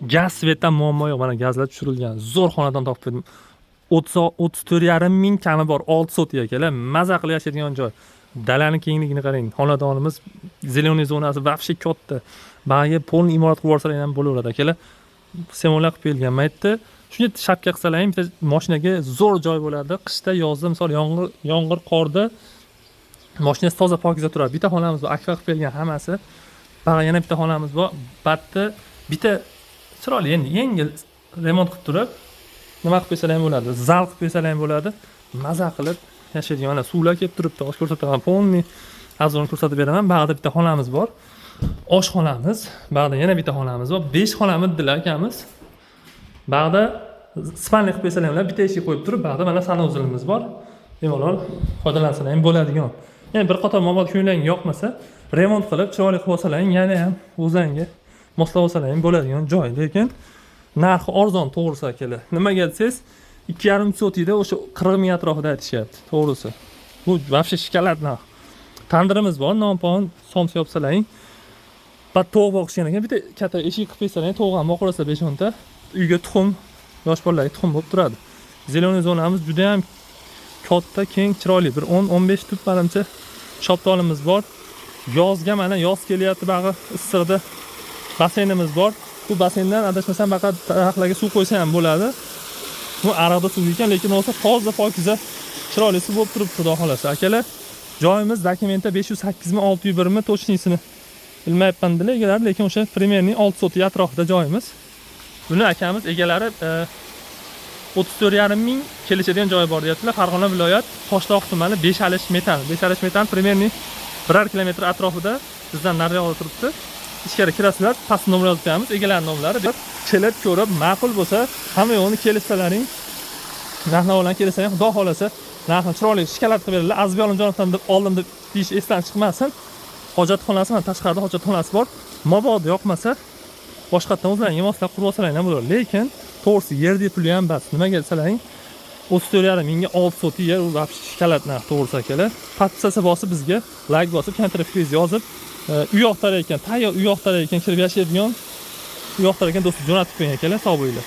Gaz, свет dan muammo yo'q. Mana, gazlar tushirilgan. Zo'r xonadon topib berdim. 34,5 ming kami bor, 6 sotik, akalar. Maza qilib yashaydigan joy. Dalani kengligini qarang. Xonadonimiz зеленый zonasi вообще katta. Bag'ga полный imorat qilib yuborsalar ham bo'laveradi, akalar. Semonlar qilib qo'yilgan. Mana yerda shunday шапка qilsalar ham bitta mashinaga zo'r joy bo'ladi. Qishda, yozda, misol, yomg'ir, qorda mashinasi toza, pokiza turadi. Bitta xonamiz bor, akfa qilib qo'yilgan hammasi. Bag'da yana bitta xonamiz bor. Batda bitta chiroyli, endi yengil remont qilib turib, nima qilib qo'ysalar ham bo'ladi. Zal qilib qo'ysalar ham bo'ladi. Maza qilib yashaydigan. Mana, suvlar kelib turibdi. Hozir ko'rsataman. Полный обзор ni ko'rsatib beraman. Bag'da bitta xonamiz bor. Oshxonamiz. Bag'da yana bitta xonamiz bor. 5 xonamiz dedilar akamiz. Bag'da спальный qilib qo'ysalar ham bo'ladi. Bitta eshik qo'yib turib, bag'da mana санузел imiz bor. Bemalol foydalansalar ham bo'ladigan. Ya'ni bir qator mabodo ko'nglaringga yoqmasa, remont qilib, chiroyli qilib olsalaring, yana ham o'zlariga moslab olsalar ham bo'ladigan joy. Lekin narxi arzon, to'g'risi, akalar. Nimaga desangiz, 2,5 sotikda o'sha 40 ming atrofida aytishyapti, to'g'risi. Bu вообще shokolad narx. Tandirimiz bor, non-pon, somsa yopsalaring. Bat tovuq boqishgan ekan. Bitta katta eshik qilib qo'ysalaring, tovuq ham boqaversa 5-10 ta. Uyga tuxum, yosh bolalarga tuxum bo'lib turadi. Зеленый zonamiz juda ham katta, keng, chiroyli. Bir 10-15 tup manimcha shaftolimiz bor. Yozga, mana, yoz kelyapti, bag'i issiqda basseynimiz bor. Bu basseyndan, adashmasam, faqat daraxtlarga suv qo'ysa ham bo'ladi. Bu ariqda suv ekan, lekin bo'lsa toza, pokiza, chiroyli suv bo'lib turibdi, xudo xohlasa. Akalar, joyimiz dokumentda 508 mi, 601 mi, точный sini bilmayapman dedilar egalari, lekin o'sha примерный 6 sotik atrofida joyimiz. Buni akamiz egalari 34,5 ming kelishadigan joyi bor deyaptilar. Farg'ona viloyat, Toshloq tumani, Beshalish metan. Beshalish metan примерный birar kilometr atrofida, bizdan nariroqda turibdi. Ichkari kirasizlar, past nomer yozib qo'yamiz, egalarning nomerlari. Kelib ko'rib, ma'qul bo'lsa, hamma yo'g'ini kelishsalaring, narx navolarni kelishsang, xudo xohlasa, narxni chiroyli shokolad qilib beradilar. Azizbek Olimjonovdan deb oldim deb deyish esdan chiqmasin. Hojatxonasi, mana, tashqarida hojatxonasi bor. Mabodo yoqmasa, boshqatdan o'zlaringga moslab qurib olsalaring ham bo'ladi. Lekin to'g'risi, yer deb puli ham bas. Nimaga desalaring, 34,5 mingga 6 sotik yer, u вообще shokolad narx, to'g'risi, akalar. Подписаться bosib, bizga layk bosib, kommentariy fikringizni yozib, uy yoqtar ekan, tayyor uy yoqtar ekan, kirib yashaydigan uy yoqtar ekan, do'stlar, jo'natib qo'ying, akalar. Sog' bo'linglar.